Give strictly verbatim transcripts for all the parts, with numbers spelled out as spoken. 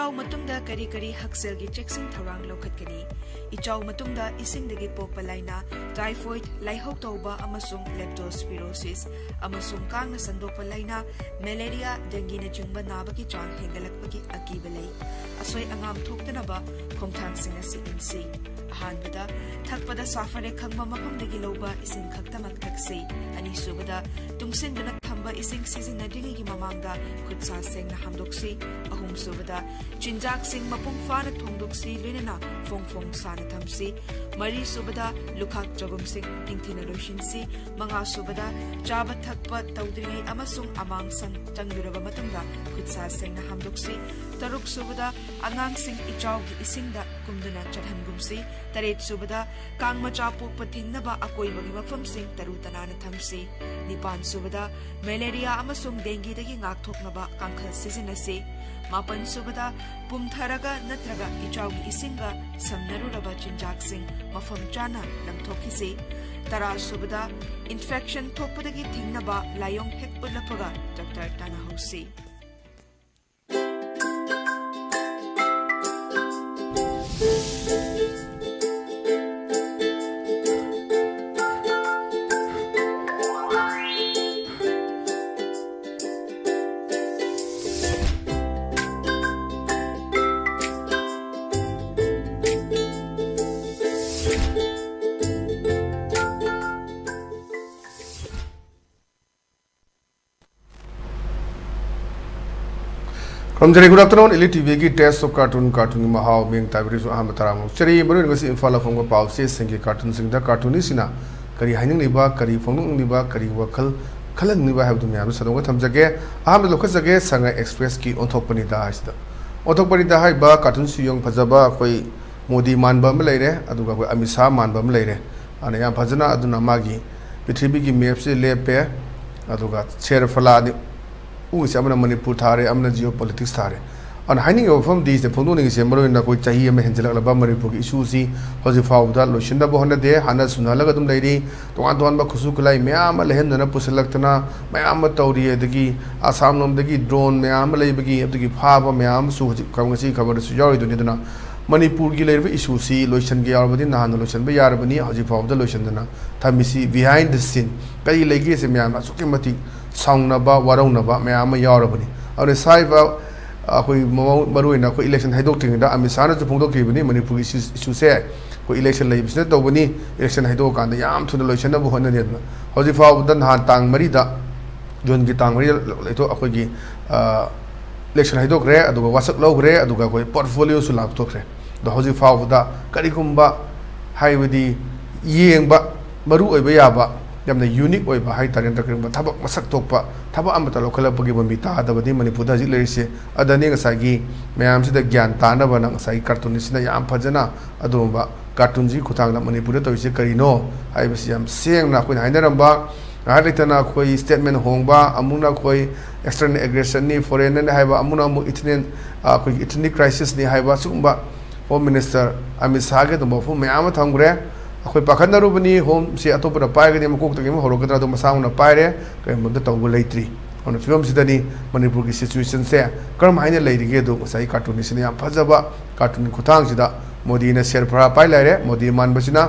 ꯏꯆꯥꯎ ꯃꯇꯨꯡꯗ ꯀꯔꯤ ꯀꯔꯤ ꯍꯛꯁꯦꯜꯒꯤ ꯆꯦꯛꯁꯤꯟ ꯊꯧꯔꯥꯡ ꯂꯧꯈꯠꯀꯅꯤ? ꯏꯆꯥꯎ ꯃꯇꯨꯡꯗ ꯏꯁꯤꯡꯗꯒꯤ ꯄꯣꯛꯄ ꯂꯥꯏꯅꯥ, ꯇꯥꯏꯐꯣꯏꯗ, ꯂꯥꯏꯍꯧ ꯇꯧꯕ ꯑꯃꯁꯨꯡ leptospirosis ꯑꯃꯁꯨꯡ ꯀꯥꯡꯅ ꯁꯟꯗꯣꯛꯄ ꯂꯥꯏꯅꯥ, ꯃꯦꯂꯦꯔꯤꯌꯥ, ꯗꯦꯡꯒꯤꯅꯆꯤꯡꯕ ꯅꯥꯕꯒꯤ ꯆꯥꯡ ꯍꯦꯟꯒꯠꯂꯛꯄꯒꯤ ꯑꯀꯤꯕ ꯂꯩ꯫ ꯑꯁꯣꯏ ꯑꯉꯥꯝ ꯊꯣꯛꯇꯅꯕ ꯈꯣꯡꯊꯥꯡꯁꯤꯡ ꯑꯁꯤ ꯏꯟꯁꯤ꯫ ꯑꯍꯥꯟꯕꯗ, ꯊꯛꯄꯗ ꯁꯥꯐꯔꯦ ꯈꯪꯕ ꯃꯐꯝꯗꯒꯤ ꯂꯧꯕ ꯏꯁꯤꯡ ꯈꯛꯇꯃꯛ ꯊꯛꯁꯤ꯫ ꯑꯅꯤꯁꯨꯕꯗ, ꯇꯨꯡꯁꯤꯟꯗꯨꯅ ꯊꯝꯕ ꯏꯁꯤꯡ ꯁꯤꯖꯤꯟꯅꯗ꯭ꯔꯤꯉꯩꯒꯤ ꯃꯃꯥꯡꯗ ꯈꯨꯠ ꯁꯥ ꯁꯦꯡꯅ ꯍꯥꯝꯗꯣꯛꯁꯤ꯫ ꯑꯍꯨꯝꯁꯨꯕꯗ, ꯆꯤꯟꯖꯥꯛꯁꯤꯡ ꯃꯄꯨꯡ ꯐꯥꯅ ꯊꯣꯡꯗꯣꯛꯁꯤ, ꯂꯣꯏꯅꯅ ꯐꯣꯡ ꯐꯣꯡ ꯁꯥꯅ ꯊꯝꯁꯤ꯫ ꯃꯔꯤꯁꯨꯕꯗ, ꯂꯨꯈꯥꯛ ꯆꯒꯨꯝꯁꯤꯡ ꯅꯤꯡꯊꯤꯅ ꯂꯣꯏꯁꯤꯟꯁꯤ꯫ ꯃꯉꯥꯁꯨꯕꯗ, ꯆꯥꯕ ꯊꯛꯄ ꯇꯧꯗ꯭ꯔꯤꯉꯩ ꯑꯃꯁꯨꯡ ꯑꯃꯥꯡ ꯁꯪ ꯆꯪꯂꯨꯔꯕ ꯃꯇꯨꯡꯗ ꯈꯨꯠ ꯁꯥ ꯁꯦꯡꯅ ꯍꯥꯝꯗꯣꯛꯁꯤ꯫ ꯇꯔꯨꯛꯁꯨꯕꯗ, ꯑꯉꯥꯡꯁꯤꯡ ꯏꯆꯥꯎꯒꯤ ꯏꯁꯤꯡꯗ ꯀꯨꯝꯗꯨꯅ ꯆꯠꯍꯟꯒꯨꯝꯁꯤ꯫ ꯇꯔꯦꯠꯁꯨꯕꯗ, ꯀꯥꯡ ꯃꯆꯥ ꯄꯣꯛꯄ ꯊꯤꯡꯅꯕ ꯑꯀꯣꯏꯕꯒꯤ ꯃꯐꯝꯁꯤꯡ ꯇꯔꯨ ꯇꯅꯥꯟꯅ ꯊꯝꯁꯤ꯫ ꯅꯤꯄꯥꯟꯁꯨꯕꯗ, ꯃꯦꯂꯦꯔꯤꯌꯥ ꯑꯃꯁꯨꯡ ꯗꯦꯡꯒꯤꯗꯒꯤ ꯉꯥꯛꯊꯣꯛꯅꯕ ꯀꯥꯡꯈꯜ ꯁꯤꯖꯤꯟꯅꯁꯤ꯫ ꯃꯥꯄꯟꯁꯨꯕꯗ, ꯄꯨꯝꯊꯔꯒ ꯅꯠꯇ꯭ꯔꯒ ꯏꯆꯥꯎꯒꯤ ꯏꯁꯤꯡꯒ ꯁꯝꯅꯔꯨꯔꯕ ꯆꯤꯟꯖꯥꯛꯁꯤꯡ ꯃꯐꯝ ꯆꯥꯅ ꯂꯪꯊꯣꯛꯈꯤꯁꯤ꯫ ꯇꯔꯥꯁꯨꯕꯗ, ꯏꯟꯐꯦꯛꯁꯟ ꯊꯣꯛꯄꯗꯒꯤ ꯊꯤꯡꯅꯕ ꯂꯥꯏꯑꯣꯡ ꯍꯦꯛ ꯎꯠꯂꯛꯄꯒ ꯗꯣꯛꯇꯔ ꯇꯥꯟꯅꯍꯧꯁꯤ꯫ ꯈꯨꯔꯨꯝꯖꯔꯤ꯫ Good afternoon, Elite ꯇꯤꯚꯤꯒꯤ Taste of Cartoon, ꯀꯥꯔꯇꯨꯟꯒꯤ ꯃꯍꯥꯎ, ꯃꯤꯡ ꯇꯥꯕꯤꯔꯤꯁꯨ ꯑꯍꯥꯟꯕ ꯇꯔꯥꯝꯅ ꯑꯣꯛꯆꯔꯤ꯫ ꯃꯔꯨꯑꯣꯏꯅ ꯉꯁꯤ ꯏꯝꯐꯥꯜ ꯐꯣꯡꯕ ꯄꯥꯎ ꯆꯦꯁꯤꯡꯒꯤ ꯀꯥꯔꯇꯨꯟꯁꯤꯡꯗ ꯀꯥꯔꯇꯨꯅꯤꯁꯁꯤꯡꯅ ꯀꯔꯤ ꯍꯥꯏꯅꯤꯡꯂꯤꯕ, ꯀꯔꯤ ꯐꯣꯡꯗꯣꯛꯅꯤꯡꯂꯤꯕ, ꯀꯔꯤ ꯋꯥꯈꯜ ꯈꯜꯍꯟꯅꯤꯡꯂꯤꯕ ꯍꯥꯏꯕꯗꯨ ꯃꯌꯥꯝꯗ ꯁꯟꯗꯣꯛꯅ ꯊꯝꯖꯒꯦ꯫ ꯑꯍꯥꯟꯕꯗ ꯂꯧꯈꯠꯆꯒꯦ, ꯁꯉꯥꯏ ꯑꯦꯛꯁꯄ꯭ꯔꯦꯁꯀꯤ ꯑꯣꯟꯊꯣꯛꯄꯅꯤꯗ ꯍꯥꯏꯁꯤꯗ꯫ ꯑꯣꯟꯊꯣꯛꯄꯅꯤꯗ ꯍꯥꯏꯔꯤꯕ ꯀꯥꯔꯇꯨꯟꯁꯤ ꯌꯥꯝ ꯐꯖꯕ, ꯑꯩꯈꯣꯏ ꯃꯣꯗꯤ ꯃꯥꯟꯕ ꯑꯃ ꯂꯩꯔꯦ, ꯑꯗꯨꯒ ꯑꯩꯈꯣꯏ ꯑꯃꯤꯠ ꯁꯥꯍ ꯃꯥꯟꯕ ꯑꯃ ꯂꯩꯔꯦ꯫ ꯑꯗꯨꯅ ꯌꯥꯝ ꯐꯖꯅ ꯑꯗꯨꯅ ꯃꯥꯒꯤ ꯄ꯭ꯔꯤꯊꯤꯕꯤꯒꯤ ꯃꯦꯞꯁꯤ ꯂꯦꯞꯄꯦ, ꯑꯗꯨꯒ ꯁꯦꯔꯐꯂꯥꯗꯤ ꯎꯁꯦ ꯑꯃꯅ ꯃꯅꯤꯄꯨꯔ ꯊꯥꯔꯦ, ꯑꯃꯅ ꯖꯤꯑꯣ ꯄꯣꯂꯤꯇꯤꯛꯁ ꯊꯥꯔꯦ꯫ ꯑꯗꯨꯅ ꯍꯥꯏꯅꯤꯡꯉꯤꯕ ꯋꯥꯐꯝꯗꯤ, ꯁꯤꯗ ꯐꯣꯡꯗꯣꯛꯅꯤꯡꯉꯤꯁꯦ, ꯃꯔꯨꯑꯣꯏꯅ ꯑꯩꯈꯣꯏ ꯆꯍꯤ ꯑꯃ ꯍꯦꯟꯖꯜꯂꯛꯂꯕ ꯃꯅꯤꯄꯨꯔꯒꯤ ꯏꯁꯨꯁꯤ ꯍꯧꯖꯤꯛ ꯐꯥꯎꯕꯗ ꯂꯣꯏꯁꯤꯟꯅꯕ ꯍꯣꯠꯅꯗꯦ꯫ ꯍꯥꯟꯅ ꯁꯨꯅꯍꯜꯂꯒ ꯑꯗꯨꯝ ꯂꯩꯔꯤ꯫ ꯇꯣꯉꯥꯟ ꯇꯣꯉꯥꯟꯕ ꯈꯨꯠꯁꯨ ꯈꯨꯠꯂꯥꯏ ꯃꯌꯥꯝ ꯑꯃ ꯂꯩꯍꯟꯗꯅ ꯄꯨꯁꯤꯜꯂꯛꯇꯅ ꯃꯌꯥꯝ ꯑꯃ ꯇꯧꯔꯤ꯫ ꯑꯗꯒꯤ ꯑꯁꯥꯝ ꯂꯣꯝꯗꯒꯤ ꯗ꯭ꯔꯣꯟ ꯃꯌꯥꯝ ꯑꯃ ꯂꯩꯕꯒꯤ, ꯑꯗꯨꯒꯤ ꯐꯥꯕ ꯃꯌꯥꯝ ꯑꯃꯁꯨ ꯍꯧꯖꯤꯛ ꯉꯁꯤ ꯈꯕꯔꯗꯁꯨ ꯌꯥꯎꯔꯤꯗꯨꯅꯤ꯫ ꯑꯗꯨꯅ ꯃꯅꯤꯄꯨꯔꯒꯤ ꯂꯩꯔꯤꯕ ꯏꯁꯨꯁꯤ ꯂꯣꯏꯁꯤꯟꯒꯦ ꯌꯥꯎꯔꯕꯗꯤ ꯅꯍꯥꯟꯅ ꯂꯣꯏꯁꯤꯟꯕ ꯌꯥꯔꯕꯅꯤ꯫ ꯍꯧꯖꯤꯛ ꯐꯥꯎꯕꯗ ꯂꯣꯏꯁꯤꯟꯗꯅ ꯊꯝꯃꯤꯁꯤ behind the scene ꯀꯔꯤ ꯂꯩꯒꯦꯁꯦ ꯃꯌꯥꯝꯅ ꯑꯁꯨꯛꯀꯤ ꯃꯇꯤꯛ ꯁꯥꯎꯅꯕ, ꯋꯥꯔꯧꯅꯕ ꯃꯌꯥꯝ ꯑꯃ ꯌꯥꯎꯔꯕꯅꯤ꯫ ꯑꯗꯨꯅ ꯁꯥꯏꯕ ꯑꯩꯈꯣꯏ ꯃꯃꯥ-, ꯃꯔꯨꯑꯣꯏꯅ ꯑꯩꯈꯣꯏ ꯏꯂꯦꯛꯁꯟ ꯍꯥꯏꯗꯣꯛꯇ꯭ꯔꯤꯉꯩꯗ ꯑꯃꯤꯠ ꯁꯥꯍꯅꯁꯨ ꯐꯣꯡꯗꯣꯛꯈꯤꯕꯅꯤ, ꯃꯅꯤꯄꯨꯔꯒꯤ ꯏꯁꯨ-, ꯏꯁꯨꯁꯦ ꯑꯩꯈꯣꯏ ꯏꯂꯦꯛꯁꯟ ꯂꯩꯕꯁꯤꯅ ꯇꯧꯕꯅꯤ, ꯏꯂꯦꯛꯁꯟ ꯍꯥꯏꯗꯣꯛꯑꯀꯥꯟꯗ ꯌꯥꯝ ꯊꯨꯅ ꯂꯣꯏꯁꯤꯟꯅꯕ ꯍꯣꯠꯅꯅꯤ ꯑꯗꯨꯅ꯫ ꯍꯧꯖꯤꯛ ꯐꯥꯎꯕꯗ ꯅꯍꯥꯟ ꯇꯥꯡ ꯃꯔꯤꯗ, ꯖꯨꯟꯒꯤ ꯇꯥꯡ ꯃꯔꯤꯗ ꯂꯩꯊꯣꯛ-, ꯑꯩꯈꯣꯏꯒꯤ, ꯑ, ꯏꯂꯦꯛꯁꯟ ꯍꯥꯏꯗꯣꯛꯈ꯭ꯔꯦ, ꯑꯗꯨꯒ ꯋꯥꯁꯛ ꯂꯧꯈ꯭ꯔꯦ, ꯑꯗꯨꯒ ꯑꯩꯈꯣꯏ ꯄꯣꯔꯠꯐꯣꯂꯤꯑꯣꯁꯨ ꯂꯥꯎꯊꯣꯛꯈ꯭ꯔꯦ꯫ ꯑꯗꯣ ꯍꯧꯖꯤꯛ ꯐꯥꯎꯕꯗ ꯀꯔꯤꯒꯨꯝꯕ ꯍꯥꯏꯕꯗꯤ ꯌꯦꯡꯕ ꯃꯔꯨ ꯑꯣꯏꯕ ꯌꯥꯕ, ꯌꯥꯝꯅ ꯌꯨꯅꯤꯛ ꯑꯣꯏꯕ ꯍꯥꯏ ꯇꯥꯔꯦ, ꯅꯠꯇ꯭ꯔꯒ ꯀꯔꯤꯒꯨꯝꯕ ꯊꯕꯛ ꯃꯁꯛ ꯊꯣꯛꯄ ꯊꯕꯛ ꯑꯃꯠꯇ ꯂꯧꯈꯠꯂꯛꯄꯒꯤ ꯃꯃꯤ ꯇꯥꯗꯕꯗꯤ ꯃꯅꯤꯄꯨꯔꯗ ꯍꯧꯖꯤꯛ ꯂꯩꯔꯤꯁꯦ꯫ ꯑꯗꯅꯤ ꯉꯁꯥꯏꯒꯤ ꯃꯌꯥꯝꯁꯤꯗ ꯒ꯭ꯌꯥꯟ ꯇꯥꯅꯕꯅ ꯉꯁꯥꯏꯒꯤ ꯀꯥꯔꯇꯨꯟꯁꯤꯅ ꯌꯥꯝ ꯐꯖꯅ ꯑꯗꯨꯒꯨꯝꯕ ꯀꯥꯔꯇꯨꯟꯁꯤꯒꯤ ꯈꯨꯠꯊꯥꯡꯗ ꯃꯅꯤꯄꯨꯔꯗ ꯇꯧꯔꯤꯁꯦ ꯀꯔꯤꯅꯣ ꯍꯥꯏꯕꯁꯤ ꯌꯥꯝ ꯁꯦꯡꯅ ꯑꯩꯈꯣꯏꯅ ꯍꯥꯏꯅꯔꯝꯕ, ꯉꯥꯏꯍꯥꯛ ꯂꯩꯇꯅ ꯑꯩꯈꯣꯏ ꯁ꯭ꯇꯦꯠꯃꯦꯟ ꯍꯣꯡꯕ, ꯑꯃꯨꯛꯅ ꯑꯩꯈꯣꯏ ꯑꯦꯛꯁꯇꯔꯅꯦꯜ ꯑꯦꯒ꯭ꯔꯦꯁꯟꯅꯤ, ꯐꯣꯔꯦꯟꯅꯔꯅꯤ ꯍꯥꯏꯕ, ꯑꯃꯨꯛꯅ ꯑꯃꯨꯛ ꯏꯊꯅꯤꯛ, ꯑꯩꯈꯣꯏꯒꯤ ꯏꯊꯅꯤꯛ ꯀ꯭ꯔꯥꯏꯁꯤꯁꯅꯤ ꯍꯥꯏꯕ, ꯁꯤꯒꯨꯝꯕ ꯍꯣꯝ ꯃꯤꯅꯤꯁꯇꯔ ꯑꯃꯤꯠ ꯁꯥꯍꯒꯤ ꯑꯗꯨꯝꯕ ꯋꯥꯐꯝ ꯃꯌꯥꯝ ꯑꯃ ꯊꯝꯈ꯭ꯔꯦ꯫ ꯑꯩꯈꯣꯏ ꯄꯥꯈꯠꯅꯔꯨꯕꯅꯤ, ꯍꯣꯝꯁꯦ ꯑꯇꯣꯞꯄꯅ ꯄꯥꯏꯒꯅꯤ, ꯃꯀꯣꯛꯇꯒꯤ ꯑꯃꯨꯛ ꯍꯧꯔꯛꯀꯗ꯭ꯔꯥ, ꯑꯗꯣ ꯃꯁꯥ ꯃꯎꯅ ꯄꯥꯏꯔꯦ, ꯀꯔꯤꯒꯨꯝꯕ ꯑꯝꯇ ꯇꯧꯕ ꯂꯩꯇ꯭ꯔꯤ꯫ ꯑꯗꯨꯅ ꯐꯤꯕꯝꯁꯤꯗꯅꯤ ꯃꯅꯤꯄꯨꯔꯒꯤ ꯁꯤꯆꯨꯋꯦꯁꯟꯁꯦ ꯀꯔꯝ ꯍꯥꯏꯅ ꯂꯩꯔꯤꯒꯦ ꯑꯗꯣ ꯉꯁꯥꯏꯒꯤ ꯀꯥꯔꯇꯨꯟꯁꯤꯅ ꯌꯥꯝ ꯐꯖꯕ ꯀꯥꯔꯇꯨꯟ ꯈꯨꯠꯊꯥꯡꯁꯤꯗ ꯃꯣꯗꯤꯅ ꯁꯦꯔ ꯐꯔꯥ ꯄꯥꯏ ꯂꯩꯔꯦ, ꯃꯣꯗꯤ ꯃꯥꯟꯕꯁꯤꯅ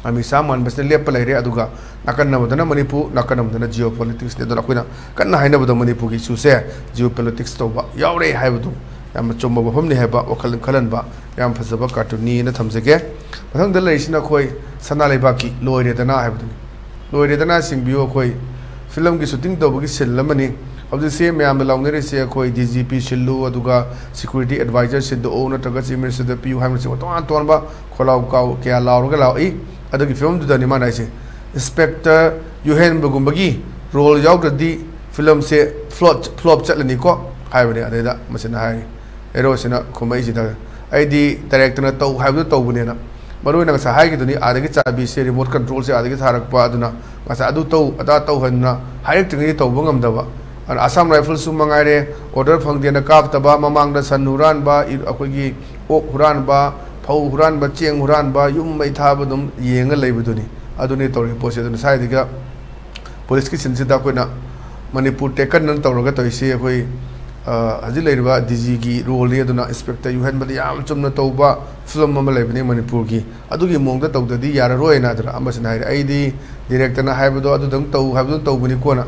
ꯑꯃꯤꯠ ꯁꯥꯍ ꯃꯥꯟꯕꯁꯤꯅ ꯂꯦꯞꯄ ꯂꯩꯔꯦ꯫ ꯑꯗꯨꯒ ꯅꯥꯀꯟ ꯑꯃꯗꯅ ꯃꯅꯤꯄꯨꯔ, ꯅꯥꯀꯟ ꯑꯃꯗꯅ ꯖꯤꯑꯣ ꯄꯣꯂꯤꯇꯤꯛꯁꯅꯤ꯫ ꯑꯗꯨꯅ ꯑꯩꯈꯣꯏꯅ ꯀꯟꯅ ꯍꯥꯏꯅꯕꯗ ꯃꯅꯤꯄꯨꯔꯒꯤ ꯏꯁꯨꯁꯦ ꯖꯤꯑꯣ ꯄꯣꯂꯤꯇꯤꯛꯁ ꯇꯧꯕ ꯌꯥꯎꯔꯦ ꯍꯥꯏꯕꯗꯨ ꯌꯥꯝꯅ ꯆꯨꯝꯕ ꯋꯥꯐꯝꯅꯤ ꯍꯥꯏꯕ ꯋꯥꯈꯜ ꯈꯜꯍꯟꯕ ꯌꯥꯝ ꯐꯖꯕ ꯀꯥꯔꯇꯨꯟꯅꯤꯅ ꯊꯝꯖꯒꯦ꯫ ꯃꯊꯪꯗ ꯂꯩꯔꯤꯁꯤꯅ ꯑꯩꯈꯣꯏ ꯁꯅꯥ ꯂꯩꯕꯥꯛꯀꯤ ꯂꯣꯏꯔꯦꯗꯅ ꯍꯥꯏꯕꯗꯨꯅꯤ꯫ ꯂꯣꯏꯔꯦꯗꯅ ꯆꯤꯡꯕꯤꯌꯨ, ꯑꯩꯈꯣꯏ ꯐꯤꯂꯝꯒꯤ ꯁꯨꯇꯤꯡ ꯇꯧꯕꯒꯤ ꯁꯤꯟ ꯑꯃꯅꯤ꯫ ꯍꯧꯖꯤꯛꯁꯦ ꯃꯌꯥꯝꯅ ꯂꯥꯎꯅꯔꯤꯁꯦ ꯑꯩꯈꯣꯏ ꯗꯤ ꯖꯤ ꯄꯤ ꯁꯤꯜꯂꯨ, ꯑꯗꯨꯒ ꯁꯦꯀ꯭ꯌꯨꯔꯤꯇꯤ ꯑꯦꯗꯚꯥꯏꯖꯔ ꯁꯤꯟꯗꯣꯛꯎ, ꯅꯠꯇ꯭ꯔꯒ ꯆꯤꯐ ꯃꯤꯅꯤꯁꯇꯔꯗ ꯄꯤꯌꯨ ꯍꯥꯏꯕꯅꯆꯤꯡꯕ ꯇꯣꯉꯥꯟ ꯇꯣꯉꯥꯟꯕ ꯈꯣꯜꯂꯥꯎ ꯀꯥꯎ ꯀꯌꯥ ꯂꯥꯎꯔꯒ ꯂꯥꯛꯏ꯫ ꯑꯗꯨꯒꯤ ꯐꯤꯕꯝꯗꯨꯗꯅꯤ ꯃꯥꯅ ꯍꯥꯏꯁꯦ, ꯏꯟꯁꯄꯦꯛꯇꯔ ꯌꯨꯍꯦꯟꯕꯒꯨꯝꯕꯒꯤ ꯔꯣꯜ ꯌꯥꯎꯗ꯭ꯔꯗꯤ ꯐꯤꯂꯝꯁꯦ ꯐ꯭ꯂꯣꯞ, ꯐ꯭ꯂꯣꯞ ꯆꯠꯂꯅꯤꯀꯣ ꯍꯥꯏꯕꯅꯦ꯫ ꯑꯗꯩꯗ ꯃꯁꯤꯅ ꯍꯥꯏꯔꯤ, ꯍꯦꯔꯣꯁꯤꯅ ꯈꯨꯝꯃꯛꯏꯁꯤꯗ, "ꯑꯩꯗꯤ ꯗꯥꯏꯔꯦꯛꯇꯔꯅ ꯇꯧ ꯍꯥꯏꯕꯗꯨ ꯇꯧꯕꯅꯦꯅ"꯫ ꯃꯔꯨꯑꯣꯏꯅ ꯉꯁꯥꯏ ꯍꯥꯏꯈꯤꯗꯨꯅꯤ, ꯑꯥꯗꯒꯤ ꯆꯥꯕꯤꯁꯦ, ꯔꯤꯃꯣꯠ ꯀꯟꯇ꯭ꯔꯣꯜꯁꯦ ꯑꯥꯗꯒꯤ ꯊꯥꯔꯛꯄ, ꯑꯗꯨꯅ ꯉꯁꯥꯏ ꯑꯗꯨ ꯇꯧ, ꯑꯗꯥ ꯇꯧ ꯍꯥꯏꯗꯅ ꯍꯥꯏꯔꯛꯇ꯭ꯔꯤꯉꯩꯗꯤ ꯇꯧꯕ ꯉꯝꯗꯕ꯫ ꯑꯗꯨꯅ Assam Riflesꯁꯨ ꯃꯉꯥꯏꯔꯦ, order ꯐꯪꯗꯦꯅ ꯀꯥꯞꯇꯕ, ꯃꯃꯥꯡꯗ ꯁꯟ ꯍꯨꯔꯥꯟꯕ, ꯏ-, ꯑꯩꯈꯣꯏꯒꯤ ꯑꯣꯛ ꯍꯨꯔꯥꯟꯕ, ꯐꯧ ꯍꯨꯔꯥꯟꯕ, ꯆꯦꯡ ꯍꯨꯔꯥꯟꯕ, ꯌꯨꯝ ꯃꯩ ꯊꯥꯕ ꯑꯗꯨꯝ ꯌꯦꯡꯉ ꯂꯩꯕꯗꯨꯅꯤ꯫ ꯑꯗꯨꯅꯤ ꯇꯧꯔꯤꯕ ꯄꯣꯠꯁꯦ꯫ ꯑꯗꯨꯅ ꯁ꯭ꯋꯥꯏꯗꯒ ꯄꯨꯂꯤꯁꯀꯤ ꯁꯤꯟꯁꯤꯗ ꯑꯩꯈꯣꯏꯅ ꯃꯅꯤꯄꯨꯔ ꯇꯦꯀꯟꯅ ꯇꯧꯔꯒ ꯇꯧꯔꯤꯁꯤ ꯑꯩꯈꯣꯏ, ꯑ, ꯍꯧꯖꯤꯛ ꯂꯩꯔꯤꯕ ꯗꯤ ꯖꯤꯒꯤ ꯔꯣꯜꯅꯤ꯫ ꯑꯗꯨꯅ ꯏꯟꯁꯄꯦꯛꯇꯔ ꯌꯨꯍꯦꯟꯕꯗ ꯌꯥꯝ ꯆꯨꯝꯅ ꯇꯧꯕ ꯐꯤꯂꯝ ꯑꯃ ꯂꯩꯕꯅꯤ ꯃꯅꯤꯄꯨꯔꯒꯤ, ꯑꯗꯨꯒꯤ ꯃꯑꯣꯡꯗ ꯇꯧꯗꯗꯤ ꯌꯥꯔꯔꯣꯏꯅ ꯑꯗꯨꯅ ꯑꯃꯁꯤꯅ ꯍꯥꯏꯔꯦ꯫ ꯑꯩꯗꯤ ꯗꯤꯔꯦꯛꯇꯔꯅ ꯍꯥꯏꯕꯗꯣ ꯑꯗꯨꯗꯪ ꯇꯧ ꯍꯥꯏꯕꯗꯣ ꯇꯧꯕꯅꯤꯀꯣꯅ꯫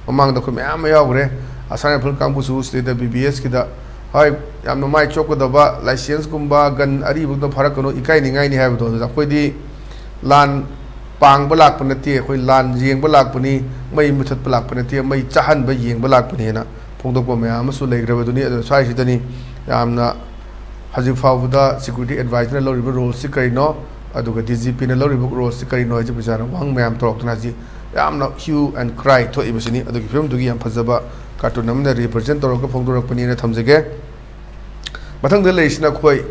ꯃꯃꯥꯡꯗ ꯑꯩꯈꯣꯏ ꯃꯌꯥꯝ ꯑꯃ ꯌꯥꯎꯈ꯭ꯔꯦ꯫ Assam Rifles ꯀꯥꯡꯕꯨꯁꯨ ꯁꯤꯗꯩꯗ ꯕꯤ ꯕꯤ ꯑꯦꯁꯀꯤꯗ, ꯍꯣꯏ, ꯌꯥꯝꯅ ꯃꯥꯏ ꯆꯣꯞꯀꯗꯕ, ꯂꯥꯏꯁꯦꯟꯁꯀꯨꯝꯕ ꯒꯟ ꯑꯔꯤꯕꯗꯣ ꯐꯥꯔꯛꯀꯅꯨ, ꯏꯀꯥꯏꯅꯤꯡꯉꯥꯏꯅꯤ ꯍꯥꯏꯕꯗꯣ꯫ ꯑꯗꯨꯗ ꯑꯩꯈꯣꯏꯗꯤ ꯂꯥꯟ ꯄꯥꯡꯕ ꯂꯥꯛꯄ ꯅꯠꯇꯦ, ꯑꯩꯈꯣꯏ ꯂꯥꯟ ꯌꯦꯡꯕ ꯂꯥꯛꯄꯅꯤ, ꯃꯩ ꯃꯨꯊꯠꯄ ꯂꯥꯛꯄ ꯅꯠꯇꯦ, ꯃꯩ ꯆꯥꯍꯟꯕ ꯌꯦꯡꯕ ꯂꯥꯛꯄꯅꯦꯅ ꯐꯣꯡꯗꯣꯛꯄ ꯃꯌꯥꯝ ꯑꯃꯁꯨ ꯂꯩꯈ꯭ꯔꯕꯗꯨꯅꯤ꯫ ꯑꯗꯨꯅ ꯁ꯭ꯋꯥꯏꯁꯤꯗꯅꯤ ꯌꯥꯝꯅ ꯍꯧꯖꯤꯛ ꯐꯥꯎꯕꯗ ꯁꯦꯀ꯭ꯌꯨꯔꯤꯇꯤ ꯑꯦꯗꯚꯥꯏꯖꯔꯅ ꯂꯧꯔꯤꯕ ꯔꯣꯜꯁꯤ ꯀꯔꯤꯅꯣ, ꯑꯗꯨꯒ ꯗꯤ ꯖꯤ ꯄꯤꯅ ꯂꯧꯔꯤꯕ ꯔꯣꯜꯁꯤ ꯀꯔꯤꯅꯣ ꯍꯥꯏꯁꯤ ꯄ꯭ꯔꯖꯥꯅ ꯋꯥꯍꯪ ꯃꯌꯥꯝ ꯇꯧꯔꯛꯇꯅ ꯍꯧꯖꯤꯛ ꯌꯥꯝꯅ hue and cry ꯊꯣꯛꯏꯕꯁꯤꯅꯤ꯫ ꯑꯗꯨꯒꯤ ꯐꯤꯕꯝꯗꯨꯒꯤ ꯌꯥꯝ ꯐꯖꯕ ꯀꯥꯔꯇꯨꯟ ꯑꯃꯅ ꯔꯤꯄ꯭ꯔꯖꯦꯟ ꯇꯧꯔꯒ ꯐꯣꯡꯗꯣꯔꯛꯄꯅꯤꯅ ꯊꯝꯖꯒꯦ꯫ ꯃꯊꯪꯗ ꯂꯩꯔꯤꯁꯤꯅ ꯑꯩꯈꯣꯏ